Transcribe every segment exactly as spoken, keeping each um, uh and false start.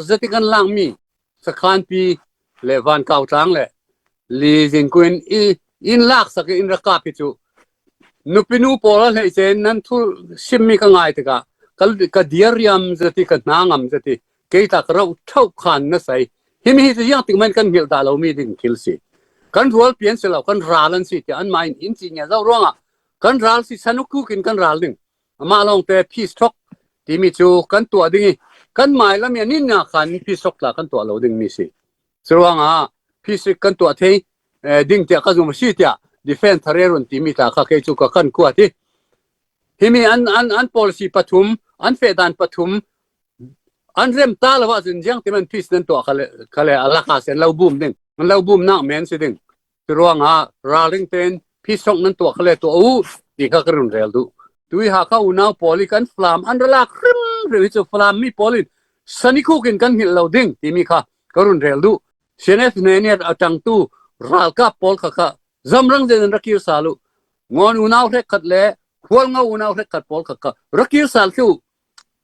zet i kan lak mi, Sakhanpi le Vankautlang le Li Zingkuin i, in laksak i in ra kap hi cu. Nupinu pawl a hleice nan thu simmi ka ngai tikah ka, ka diariam zet i ka hnangam zet i kei tla ka rauh thauh khan na sai. Himi hi cu ziangtik man kan hngilh dah lomi ding thil si. Kan rual pian si lo, kan ral an si tiah anmah in in ci ngia zo ruangah kan ral si, sanuk khukin kan ral ding. Amah lawngte peace talk timi cu kan tuah ding i kan mailam i a ninnak khan peace talk tla kan tuah lo dingmi si. Curuangah peace talk kan tuah thei, eh, ding tiah ka zum a si tiah defend thare run timi tla kha kei cu ka kan kuat i. Himi an, an, an policy pathum, an fehdan pathum, an rem ta lo ahcun ziangtiman peace nan tuah khale, khale a laka sen lo bum ding. An lo bumnak men si ding. Curuangah ralring tein peace talk nan tuah khale tuah u ti kha ka run rel duh. Tui Hakha unau pawl i kan Falam an ra lak hrimhrim hi cu Falam mi pawl in sanikhukin kan hngilh lo ding timi kha ka run rel duh. CNF hnenih a ṭangtu ralkap pawl kha kha zamrang zetin ra kir sal uh. Ngawn unau hrekkhat le Hualngo unau hrekkhat pawl kha kha ra kir sal thluh.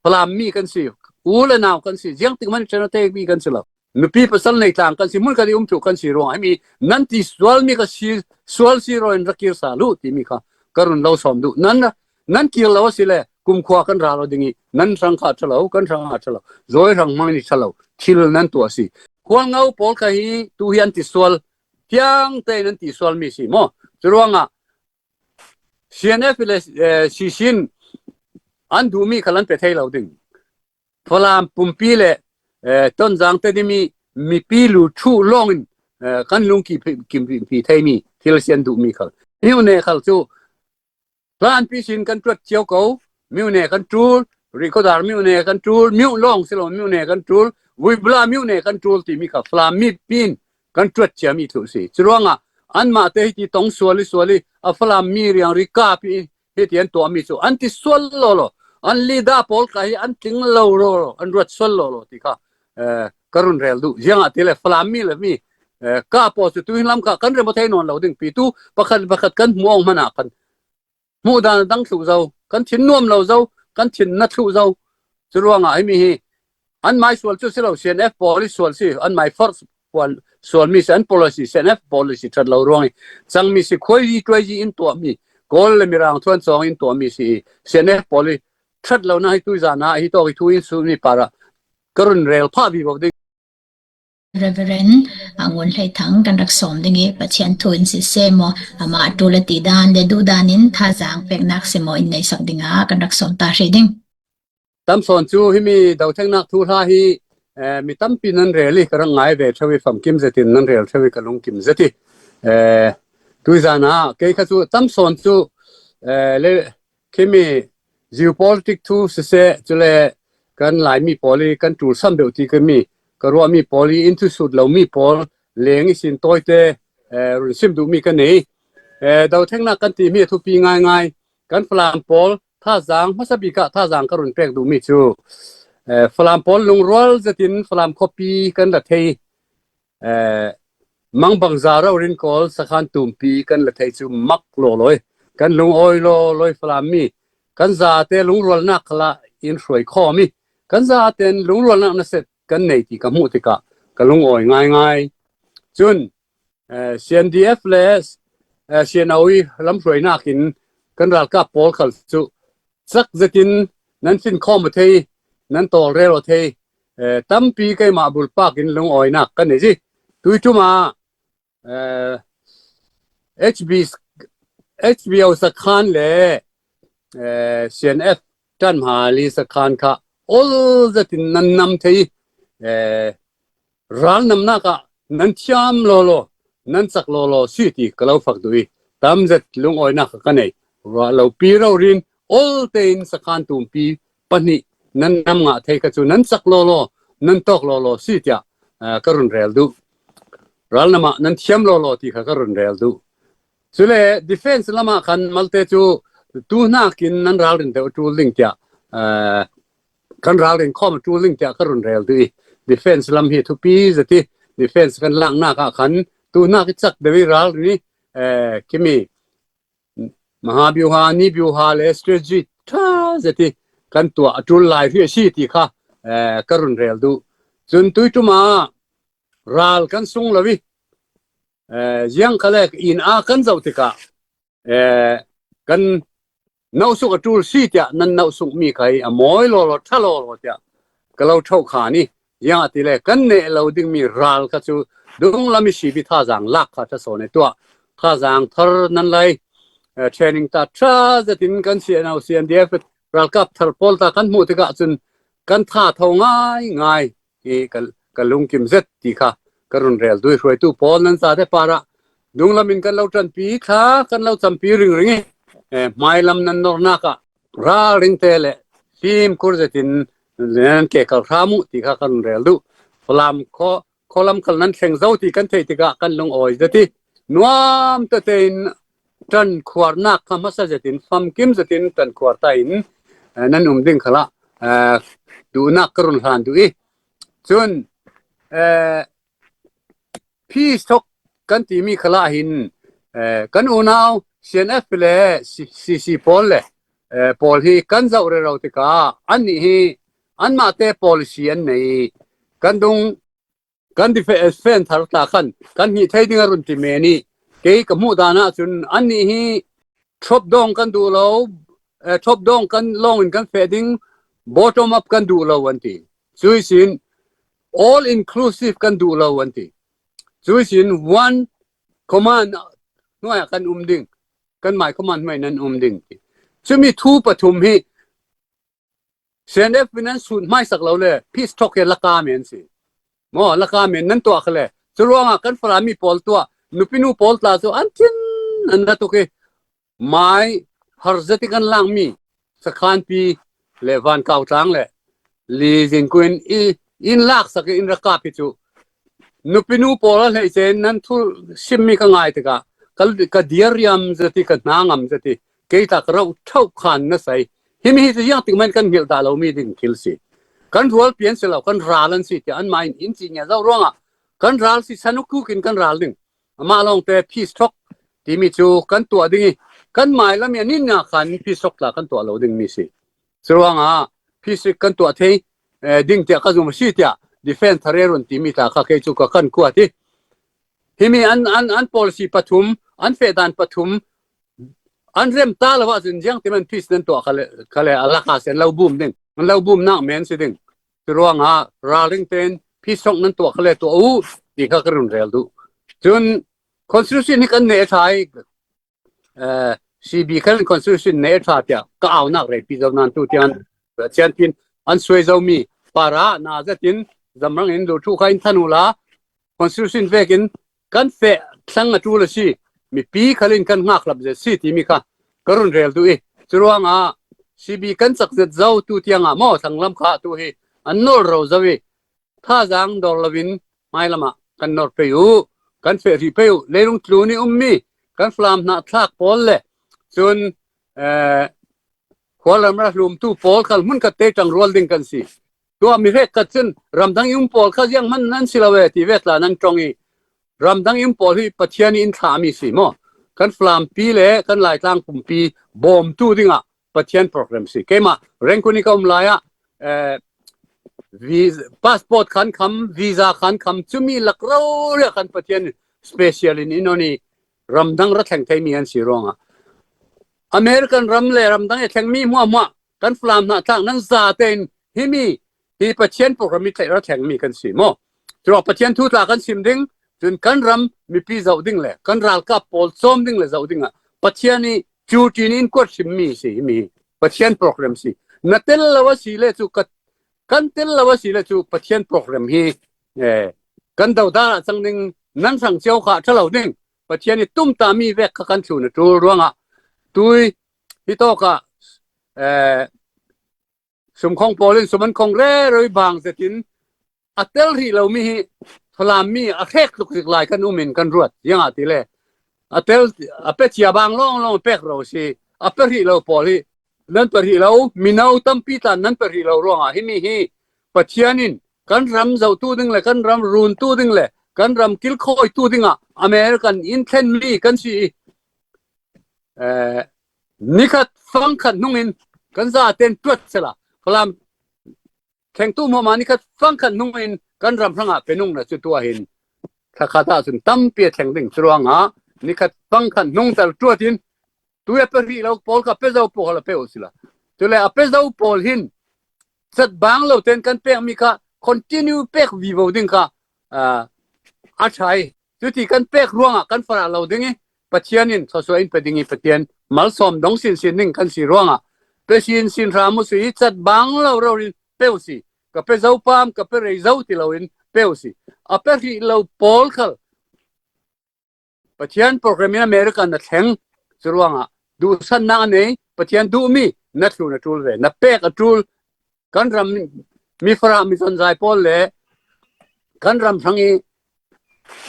Falam mi kan si, u le nau kan si, ziangtik man ṭhen a te mi kan si lo. Nupi pasal nei tlang kan si, hmun kan i um thluh kan si ruangah himi nan ti sual mi ka si, sual si raw in ra kir sal uh timi kha ka run lo sawm duh. Nan, nan kir lo a si le kumkhua kan ra lo ding i nan hrang kha ṭha lo, kan hrang kha ṭha lo, zawi hrang hmang ni ṭha lo thil nan tuah a si. Hualngo pawl kha hi tu hi an ti sual tiang tein an ti sual mi si maw? Curuangah CNF le, eh, CC in an duhmi khal an pe thei lo ding. Falam pumpi le, eh, Tonzang te dimi mipi lu thuh lawngin, eh, kan lung ki, ki, ki theimi thil si an duhmi khal. Miu ne khal cu Hlanpi sin kan ṭuat cio ko, miu ne kan ṭul, Rihkhawdar miu ne kan ṭul, miu lawng si lo miu ne kan ṭul, Vuibula miu ne kan ṭul timi kha Falam mipi in kan ṭuat ciami thluh si. Curuangah anmah te hiti tong sual i sual i a Falam mi riangri kap i hiti an tuahmi cu an ti sual lawlaw, an leader pawl kha hi an tling lo lawlaw, an ruat sual lawlaw ti kha, eh, ka run rel duh. Ziangahtile Falam mi le mi, eh, kap pawl cu tuhin lam kha kan rem aw thei nawn lo ding pi tu pakhat pakhat kan hmuh awng hmanah kan hmuh dan a dang thluh zo, kan thin nuam lo zo, kan thin na thluh zo. Curuangah himi hi anmai sual cu si lo, CNF pawl i sual si, anmai force pawl sual mi si, an policy, CNF policy ṭhat lo ruang i cangmi si, khuaizi ṭuaizi in tuahmi, Kawl le Mirang thuan cawng in tuahmi si i CNF pawl i ṭhat lo na hi tuizan ah hi tawk i thu in sumi parah ka run rel phah vivo ding. Reverend, ah, Ngun Hlei Thang kan rak sawm ding i Pathian thu in si se maw, amah ṭul a ti dan le duh dan in thazaang peknak si maw in neisak ding ah kan rak sawm ta hrih ding. Tam sawn cu himi dothengnak thuhla hi, eh, mi tampi nan rel i ka rak ngai ve ṭheu i famkim zetin nan rel ṭheu i ka lungkim zet i, eh, tuizan ah kei kha cu tam sawn cu, eh, le khimi geopolitic thu siseh, cule kan Laimi pawl i kan ṭulsam deuh ti kami ka ruahmi pawl i in thusut lomi pawl leng ihsin tawite, eh, run sim duhmi ka nei. Eh, dothengnak kan timi a thupi ngaingai. Kan Falam pawl thazaang, hmasa bik ah thazaang ka run pek duhmi cu, eh, Falam pawl lungrual zetin Falam khuapi kan la thei, eh, mangbangza raurin kawl sakhan tumpi kan la thei cu mak lawlawi, kan lungawi lawlawi Falam mi, kan zate lungrualnak khalah in hruai khawm i, kan zate in lungrualnak naset kan nei ti ka hmuh tikah ka lungawi ngaingai. Cun, eh, CNDF le, eh, CNO i lamhruainak in kan ralkap pawl khal cu cak zetin nan fin khawm aw thei, nan tawlrel aw thei, eh, tampi keimah bulpak in lungawinak kan nei si. Tuiṭum ah, eh, HB, HBO sakhan le, eh, CNF ṭanhma li sakhan kha ol zetin nan nam thei, eh, ralnamnak ah nan thiam lawlaw, nan cak lawlaw si ti ka lo fak duh i, tam zet lungawinak ka nei. Ruah lopi raurin ol tein sakhan tumpi pahnih nan nam ngah thei kha cu nan cak lawlaw, nan tawk lawlaw si tiah, ah, ka run rel duh. Ralnam ah nan thiam lawlaw ti kha ka run rel duh. Cule defense lamah khan malte cu tuhnakin nan ralrin deuh a ṭul ding tiah, ah, kan ralrin khawm a ṭul ding tiah ka run rel duh i, defense lam hi thupi zet i, defense kan laknak ah khan tuhnak i cak deuh i ralrin i, eh, khimi mahabiuha, nibiuha le strategy ṭha zet i kan tuah a ṭul lai hi a si ti kha, eh, ka run rel duh. Cun tuiṭum ah ral kan sung lo i, eh, ziang kha le inn ah kan zoh tikah, eh, kan nauhsuk a ṭul si tiah nan nauhsukmi kha hi a mawi lawlaw, ṭha lawlaw tiah ka lo ṭhoh khan i, ziangahtile kan neh lo dingmi ral kha cu dunglam i sibi thazaang lak kha ṭha sawn i tuah. Thazaang thar nan lai, eh, training ta ṭha zetin kan C N O, C N D F ralkap thar pawl ta kan hmuh tikah cun kan tha tho ngaingai i ka, ka lungkim zet ti kha ka run rel duh i hruaitu pawl nan zate parah dunglam in kan lo ṭanpi thla, kan lo campi ringring i, eh, hmailam nan nornak ah ralringte le fimkhur zetin nan kekal hram uh ti kha ka run rel duh. Falam khaw, khualam khal nan thleng zo ti kan theih tikah kan lungawi zet i nuam tete in ṭankhuarnak kha hmasa zetin, famkim zetin ṭankhuar ta in, eh, nan um ding khalah, eh, duhnak ka run hlan duh i. Cun, eh, peace talk kan timi khalah hin, eh, kan unau C N F le C-, C C pawl le, eh, pawl hi kan zoh rero tikah annih hi anmahte policy an nei. Kan dung kan dife-, fen thar ta khan kan hnih thei ding a run ti men i, kei ka hmuh dan ahcun annih hi top down kan duh lo, eh, top down kan lawng in kan feh ding, bottom up kan duh lo an ti. Cuihsin all inclusive kan duh lo an ti. Cuihsin one command hnuai ah kan um ding, kan mai command hnuai nan um ding ti. Cumi thu pathum hi C N F in an sut hmaisak lo le, peace talk hi laka men si. Maw, laka men nan tuah kha le. Cu ruangah kan Falam mi pawl tuah, nupinu pawl tla cu an thin an na tuk i, mai har zet i kan langmi Sakhanpi le Vankau tlang le Lizin kuin i, in laksak i in rak kap hi cu. Nupinu pawl a hleice in nan thu simmi ka ngai tikah ka, ka dir riam zet i ka hna ngam zet i kei tla ka rauh ṭhauh khan na sai. Himi hi cu ziang tik man kan hngilh dah lomi ding thil si. Kan rual pian si lo, kan ral an si tiah anmah in in ci ngia zo ruangah kan ral si, sanuk kuk in kan ral ding. Amah lawngte peace talk timi cu kan tuah ding i kan mailam i a ninnak khan peace talk tla kan tuah lo dingmi si. Curuangah peace talk kan tuah thei, eh, ding tiah ka zum a si tiah defense thare run timi tla kha kei cu ka kan kuat i. Himi an, an, an policy pathum, an fehdan pathum, an rem ta lo ahcun ziang timan peace nan tuah kha le, kha le a laka si an lo bum ding, an lo bumnak men si ding. Curuangah ralring tein peace talk nan tuah kha le tuah u ti kha ka run rel duh. Cun constitution hi kan neh ṭha i, eh, C B khan constitution neh ṭha tiah ka aunak reipi zo nan tu tiang Pathian pin an suai zomi para na zetin zamrang in lu thu kha in than uhla constitution vekin kan feh thlang a ṭul a si, mipi khalin kan hngakhlap zet si timi kha ka run rel duh i, curuangah C B kan cak zet zo tu tiangah maw, thanglam kha tu hi an nor ro zo i, thazaang dor loin hmailam ah kan nor pei uh, kan feh rih pei uh. Leilung tlun i ummi kan Falam hnahthlak pawl le cun, eh, khualam ra hlumtu pawl khal hmunkhat te ṭangrual ding kan si. Tua mi hrekkhat cun ramdang i um pawl kha zianghman nan si lo e ti ve tla nan ṭong i, ramdang i um pawl hi Pathian i in thlahmi si maw? Kan Falampi le kan Laitlang pumpi bawmtu dingah Pathian program si. Keimah Rangoon i ka um lai ah, eh, vi-, passport khan kham, visa khan kham, cumi lak rori ah khan Pathian special in in on i ramdang ra thleng theimi an si ruangah American ram le ramdang i thlengmi hmuahhmuah kan Falam hnahthlak nan zate in himi hi Pathian program i tlaih ra thlengmi kan si maw? Curuah Pathian thu tla kan sim ding, cun kan ram mipi zoh ding le kan ralkap pawl cawm ding le zoh dingah Pathian i cu ṭin in kuat hrimmi si himi hi Pathian program si. Na tel lo a si le cu ka, kan tel lo a si le cu Pathian program hi, eh, kan dodal ah cang ding, nan hrang cio kha ṭha lo ding. Pathian i tumtami vek kha kan thlun a ṭul ruangah tui hi tawkah, eh, sumkhong pawl in sum an khong rero i bang zetin a tel hrih lomi hi Falam mi a hrek tluk zik lai kan um in kan ruat. Ziangahtile a tel, a pe cia bang lawnglawng pek ro si, a pe hrih lo pawl hi nan pe hrih lo, mino tampi tla nan pe hrih lo ruangah himi hi Pathian in kan ram zohtu ding le kan ram runtu ding le kan ram kilkhawitu dingah American in thlenmi kan si i, eh, nikhat fangkhat hnungin kan zaten tuat sela Falam thlengtu mawhma ni khat fang khat hnungin kan ram hrangah pe nungna cu tua hin thla khat ah cun tampi a thleng ding. Curuangah ni khat fang khat hnung tal tuat in tui a pe hrih lo pawl kha pe zo pawl a pe uh sila. Cule a pe zo pawl hin cat bang lo ten kan pekmi kha continue pek vivo ding kha, aa, a ṭha i. Cuti kan pek ruangah kan farah lo ding i, Pathian in thluasuah in pe ding i, Pathian malsawm dong sinsin ding kan si ruangah pe sinsin hram uh si i, cat bang lo rori in pe uh si. Ka pe zo pam, ka pe rei zo ti lo in pe uh si. A pe hrih lo pawl khal Pathian program in America na thleng, curuangah duhsannak a nei, Pathian duhmi na thlun a ṭul ve, na pek a ṭul. Kan ram mi farah mi zonzai pawl le kan ram hrang i,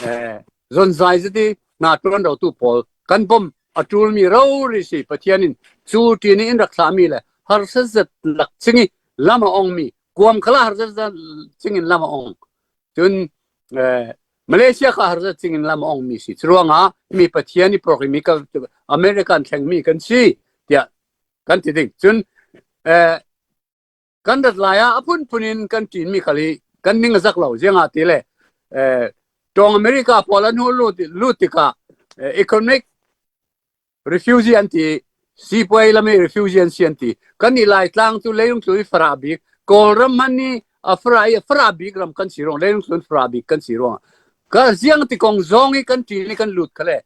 eh, zonzai zati hna ṭuan rotu pawl kan bom a ṭulmi rori si. Pathian in cu ṭin i in rak thlahmi le harsa zet lak cing i lam a ongmi, kuam khalah harsa zet cing in lam a ong. Cun, eh, Malaysia kha harsa cing in lam a ongmi si. Curuangah mi Pathian i program i ka American thlengmi kan si, tiah kan ti ding. Cun, eh, kan rat lai ah a phunphun in kan ṭinmi khal hi kan ning a zak lo. Ziangahtile, eh, ṭawng America pawl an hul lut, lut tikah, eh, economic refugee an ti, sipuai lam i refugee an si an ti. Kan i Laitlang cu leilung tlun i farah bik, Kawlram hman i a farah i a farah bik ram kan si ruang, leilung tlun farah bik kan si ruang. Ka ziang ti kong zong i kan ṭin i kan lut khale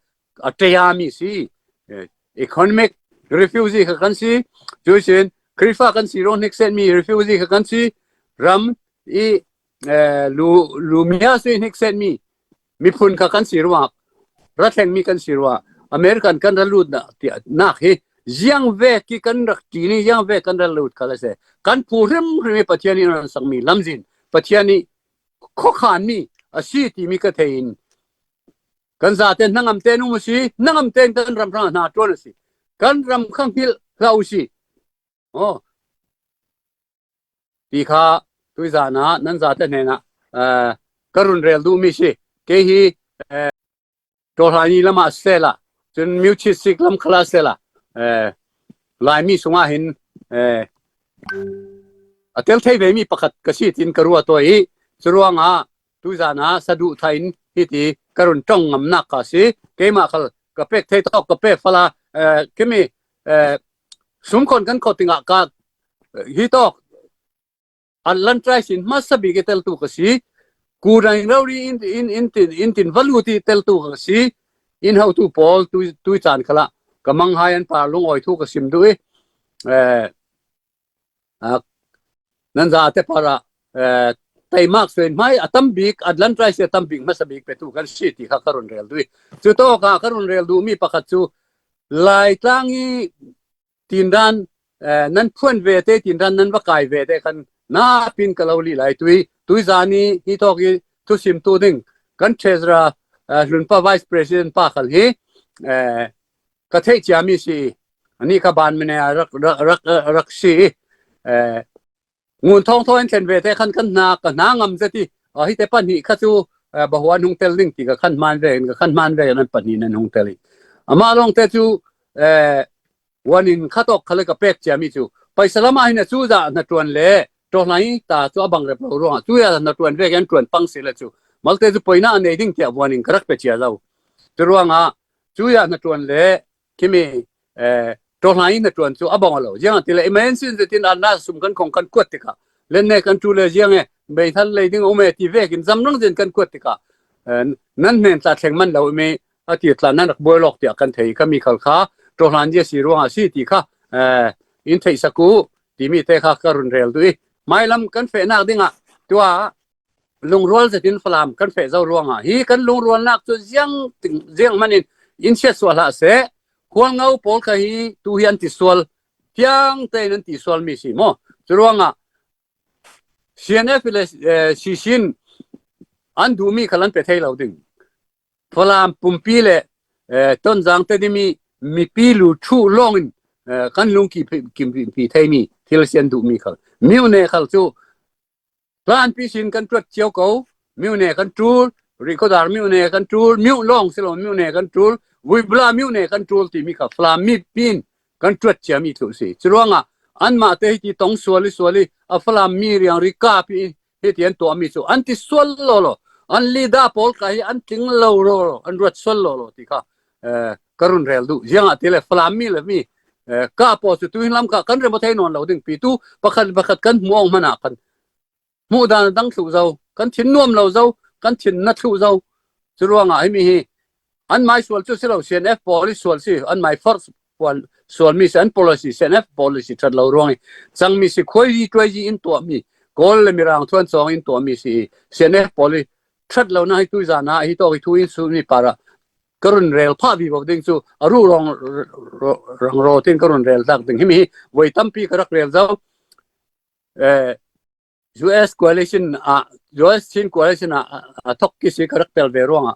a ṭeami si. Eh, economic refugee kha kan si, cuisin Khrihfa kan si ruang hniksetmi refugee kha kan si, ram i, eh, lu, lumia sui hniksetmi miphun kha kan si ruak, ra thlengmi kan si ruak, American kan ra lut nak hi, ziang vek i kan rak ṭi ni, ziang vek kan ra lut kha la se, kan phu hrimhrim i Pathian i ran sakmi lamzin, Pathian i khuakhanmi a si timi ka thei in, kan zate hnangam te nung a si, hnangam te kan ram hrang hna ṭuan a si, kan ram khang hilh hlah u si. Aw. Ti kha tuizan ah nan zate hnenah, eh, ka run rel duhmi si. Kei hi, eh, Tawlhai ni lamah sela, cun Mucit Sik lam khala sela, eh, Laimi sungah hin, eh, a tel thei vemi pakhat ka si tin ka ruat i, curuangah tuizan ah saduh thah in hiti ka run ṭong ngamnak ka si. Keimah khal ka pek thei tawk ka pek fala, eh, kimi, eh, sumkhawn kan khawt tingah ka, eh, hi tawk Atlantis in hmasa bik i teltu ka si. Kudang rori in, in, in tin, in tin valut i teltu ka si. In hotu pawl tui, tui caan khalah ka manghai an par lungawi thu ka sim duh i, eh, ah, nan zate parah, eh, taimak suai hmai a tam bik, Atlantis a tam bik, hmasa bik petu kan si ti kha ka run rel duh i. Cu tawka ka run rel duhmi pakhat cu Laitlang i tindan, eh, nan phuan ve te, tindan nan va kai ve te khan napin ka lo lih lai. Tui, tuizan i hi tawk i thusim tu ding kan Treasurer, eh, hlunpa Vice President pa khal hi, eh, ka theih ciami si i, anih kha ban mene a rak, rak, rak, rak si i, eh, ngun thawng thawng in thlen ve te khan kan hna, ka hna ngam zet i, ah, hi te pahnih kha cu, eh, bahuan hung tel ding ti ka khan hman ve, ka khan hman ve, nan pahnih nan hung tel i. Amah lawngte cu, eh, vuan in kha tawk khal ka pek ciami cu. Paisa lamah hin a cu zah hna ṭuan le, ṭawlhai ta cu a bang rep lo ruangah, cu zah hna ṭuan vek an ṭuan pang si le cu. Malte cu poina a nei ding tiah vuan in ka rak pe cia lo. Cu ruangah, cu zah hna ṭuan le, khimi, eh, ṭawlhai hna ṭuan cu a bang lo. Ziangahtile, emergency zetin an na sum kan khong kan kuat tikah, len ne kan ṭu le ziang e, meithal lei ding a um e ti vekin zamrang zin kan kuat tikah, eh, nan hnen tla thleng man lo mi, a ti tla nan rak buai lawk tiah kan thei kha mi khal kha, ṭawlhan zia si ruangah si ti kha, eh, in theihsak u, timi te kha ka run rel duh i. Mailam kan fehnak dingah, tua lungrual zetin Falam kan feh zo ruangah, hi kan lungrualnak cu ziang ting, ziang hmanin in siatsuah hlah seh, khualngo pawl kha hi tu hi an ti sual, tiang tein an ti sual mi si maw? Cu ruangah C N F le, eh, C C in an duhmi khal an pe thei lo ding. Falam pumpi le, eh, Tonzang te dimi mipi lu ṭhuh lawngin, eh, kan lungkim, kim, kim, pi theimi thil si an duhmi khal. Miu ne khal cu tlanpi sin kan ṭuat cio ko, miu ne kan ṭul, rikhodar miu ne kan ṭul, miu lawng si lo miu ne kan ṭul, vuibula miu ne kan ṭul timi kha Falam mipi in kan ṭuat ciami thu si. Curuangah Anmah te hiti tong sual i sual i, a Falam mi riang ri kap i, hiti an tuah mi cu an ti sual lo lo. An leader pawl kha hi an tling lo lo lo, an ruat sual lo lo ti kha, eh, ka run rel duh. Ziangahtile Falam mi le mi, eh, kap pawl cu tuhin lam kha kan rem thei nawn lo ding pi tu pakhat pakhat kan hmuh awng hmanah kan hmuh dan a dang thluh zo, kan thin nuam lo zo, kan thin na thluh zo. Cu ruangah himi hi an mai sual cu si lo, C N F pawl i sual si, an mai force pawl sual mi si, an policy, C N F policy ṭhat lo ruang i cang mi si, khuai zi tuai zi in tuah mi, Kawl le Mirang thuan cawng in tuah mi si, C N F pawl i ṭhat lo na hi tui zan ah hi tawk i thu in su mi parah ka run rel phah vivo ding cu a ruh rong rang ro tin ka run rel tlak ding. Himi hi voi tampi ka rak rel zo. Eh, U S coalition ah, U S Chin coalition ah, a thok kisi ka rak tel ve ruangah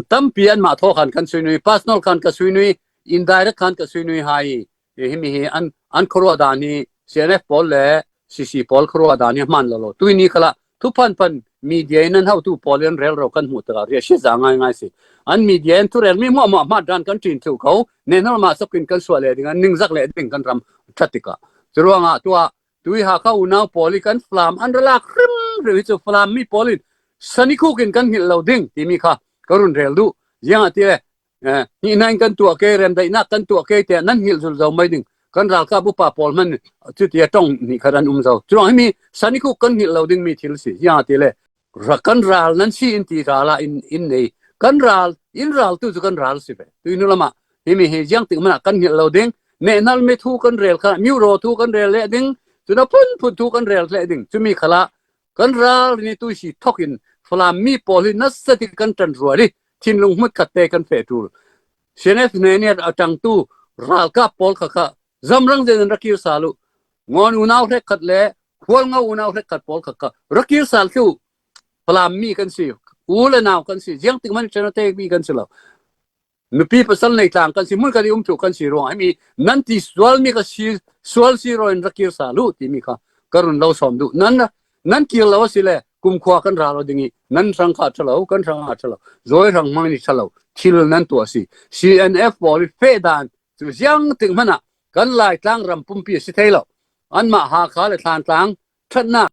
tampi anmah thaw khan kan suinui, personal khan ka suinui, indirect khan ka suinui hai. Eh, himi hi an, an khuaruah dan hi C N F pawl le C C pawl khuaruah dan hi hman lo lo. Tuini khalah thu phan phan media in an hotu pawl in rel ro kan hmuh taka ria si za ngai ngai si. An media in thu rel mi hmuah hmuah hmat dan kan ṭin thluh ko. Nen hol mah sokin kan suah leh ding, an ningzak leh ding kan ram ṭha tikah. Cu ruangah tuah tui Hakha unau pawl i kan Falam an ra lak hrim hrim hi cu Falam mi pawl in sanikhuk in kan hngilh lo ding timi kha ka run rel duh. Ziangahtile, eh, hihna in kan tuah ke, remdaihnak kan tuah ke tiah nan hngilh zulzo mai ding. Kan ralkap upa pawl hman cuti a ṭong hnih khat an um zo. Curuang himi sanikhuk kan hngilh lo ding mi thil si. Ziangahtile, ra-, kan ral nan si in ti ral ah in, in nei. Kan ral, in ral tu cu kan ral si ve. Tuihnu lamah himi hi ziangtik hmanah kan hngilh lo ding. Nehnal mi thu kan rel kha, miuraw thu kan rel leh ding. Cun a phunphun thu kan rel leh ding. Cumi khalah kan ral ni tu si thok in Falam mi pawl hi nasa ti kan ṭan ruat i thinlung hmut khat te kan feh ṭul. C N F neniat a ṭangtu ralkap pawl kha kha zamrang zet in ra kir sal uh. Ngawn unau hrek khat le Hualngo unau hrek khat pawl kha kha ra kir sal thluh. Falam mi kan si, u le nau kan si, ziangtik man ṭhen a te mi kan si lo. Nupi pasal nei tlang kan si, hmun kan i um thluh kan si ruang. Himi nan ti sual mi ka si, sual si ro in ra kir sal uh timi kha ka run lo sawm duh. Nan, nan kir lo a si le kumkhua kan ral lo ding i nan hrang kha ṭha lo, kan hrang a ṭha lo. Zawi hrang hmang ni ṭha lo. Thil nan tuah si. C N F pawl i feh dan cu ziangtik hmanah kan Laitlang ram pumpi a si thei lo. Anmah Hakha le Thantlang ṭhatnak.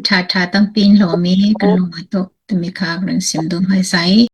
Ṭha ṭha tampi in hlawm i kan lung a tuah timi kha ka run sim duh hmaisa i.